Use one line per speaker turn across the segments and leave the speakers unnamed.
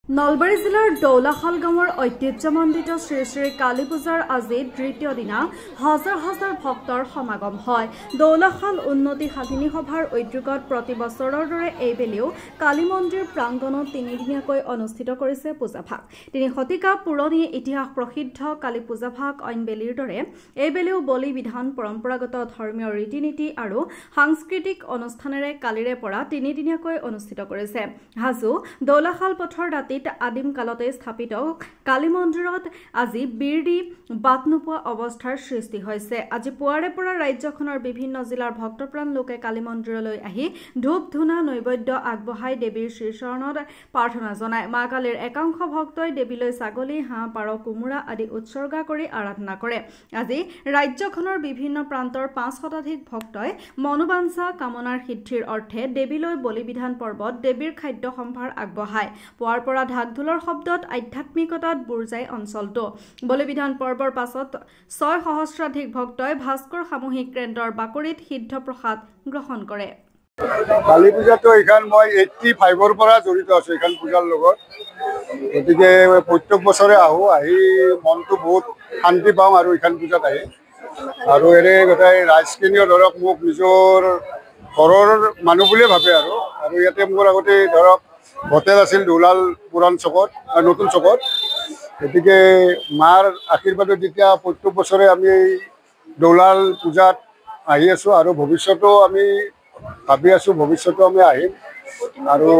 নলবাৰী জিলাৰ দৌলাশাল গাঁৱৰ ঐতিহ্যমণ্ডিত শ্ৰী শ্ৰী কালী পূজাৰ আজি তৃতীয় দিনা হাজাৰ হাজাৰ ভক্তৰ সমাগম হয়। দৌলাশাল উন্নতি সাধিনী সভাৰ উদ্যোগত প্ৰতি বছৰৰ দৰে এইবেলিও কালী মন্দিৰ প্ৰাংগণত তিনিদিনীয়াকৈ অনুষ্ঠিত কৰিছে পূজাভাগ। তিনি শতিকা পুৰণি ইতিহাস প্ৰসিদ্ধ কালী পূজাভাগ অইন বেলিৰ দৰে এইবেলিও বলি বিধান, পৰম্পৰাগত ধৰ্মীয় ৰীতি নীতি আৰু সাংস্কৃতিক অনুষ্ঠানেৰে কালিৰে পৰা তিনিদিনীয়াকৈ অনুষ্ঠিত কৰিছে। হাজো দৌলাশাল পথৰ দাঁতিত আদিম কালতে স্থাপিত কালী মন্দিৰত আজি বিৰ দি বাট নোপোৱা অৱস্থাৰ সৃষ্টি হৈছে। আজি পুৱাৰে পৰা ৰাজ্যখনৰ বিভিন্ন জিলাৰ ভক্তপ্ৰাণ লোকে কালী মন্দিৰলৈ আহি ধূপ ধূনা নৈবেদ্য আগবঢ়াই দেৱীৰ শ্ৰীচৰণত প্ৰাৰ্থনা জনায়। মা কালীৰ একাংশ ভক্তই দেৱীলৈ ছাগলী, হাঁহ, পাৰ, কোমোৰা আদি উৎসৰ্গা কৰি আৰাধনা কৰে। আজি ৰাজ্যখনৰ বিভিন্ন প্ৰান্তৰ 5 শতাধিক ভক্তই মনোবাঞ্ছা কামনাৰ সিদ্ধিৰ অৰ্থে দেৱীলৈ বলিবিধান পৰ্বত দেৱীৰ খাদ্য সম্ভাৰ আগবঢ়ায়। পুৱাৰ পৰা ঢাক ঢোলৰ শব্দত আধ্যাত্মিকতাত বুৰ যায় অঞ্চলটো। বলিবিধান পৰ্বৰ পাছত 6 সহস্ৰাধিক ভক্তই ভাস্কৰ সামূহিক কেন্দ্ৰৰ বাকৰিত সিদ্ধ প্ৰসাদ গ্ৰহণ কৰে।
কালী পূজাটো এইখন মই 85ৰ পৰা জড়িত আছোঁ এইখন পূজাৰ লগত। গতিকে প্ৰত্যেক বছৰে আহোঁ, আহি মনটো বহুত শান্তি পাওঁ আৰু এইখন পূজাত আহি। আৰু এনে গোটেই ৰাইজখিনিও ধৰক মোক নিজৰ ঘৰৰ মানুহ বুলিয়ে ভাবে। আৰু আৰু ইয়াতে মোৰ আগতে ধৰক হোটেল আছিল দৌলাল পুৰাণ চকত, নতুন চকত। গতিকে মাৰ আশীৰ্বাদত যেতিয়া প্ৰত্যেক বছৰে আমি দৌলাল পূজাত আহি আছোঁ আৰু ভৱিষ্যতেও আমি ভাবি আছোঁ, ভৱিষ্যতেও আমি আহিম। আৰু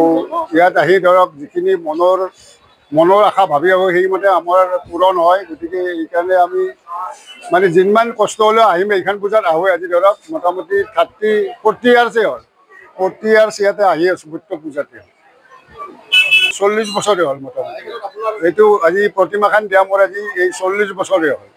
ইয়াত আহি ধৰক যিখিনি মনৰ আশা ভাবি আহোঁ সেইমতে আমাৰ পূৰণ হয়। গতিকে এইকাৰণে আমি মানে যিমান কষ্ট হ'লেও আহিম এইখন পূজাত আহোঁ। আজি ধৰক মোটামুটি 30-40 ইয়াৰ্ছেই হ'ল, 40 ইয়াৰ্ছ ইয়াতে আহি আছোঁ প্ৰত্যেক পূজাতে। 40 বছৰে হ'ল মোটামুটি। এইটো আজি প্ৰতিমাখন দিয়া মোৰ আজি এই 40 বছৰে হ'ল।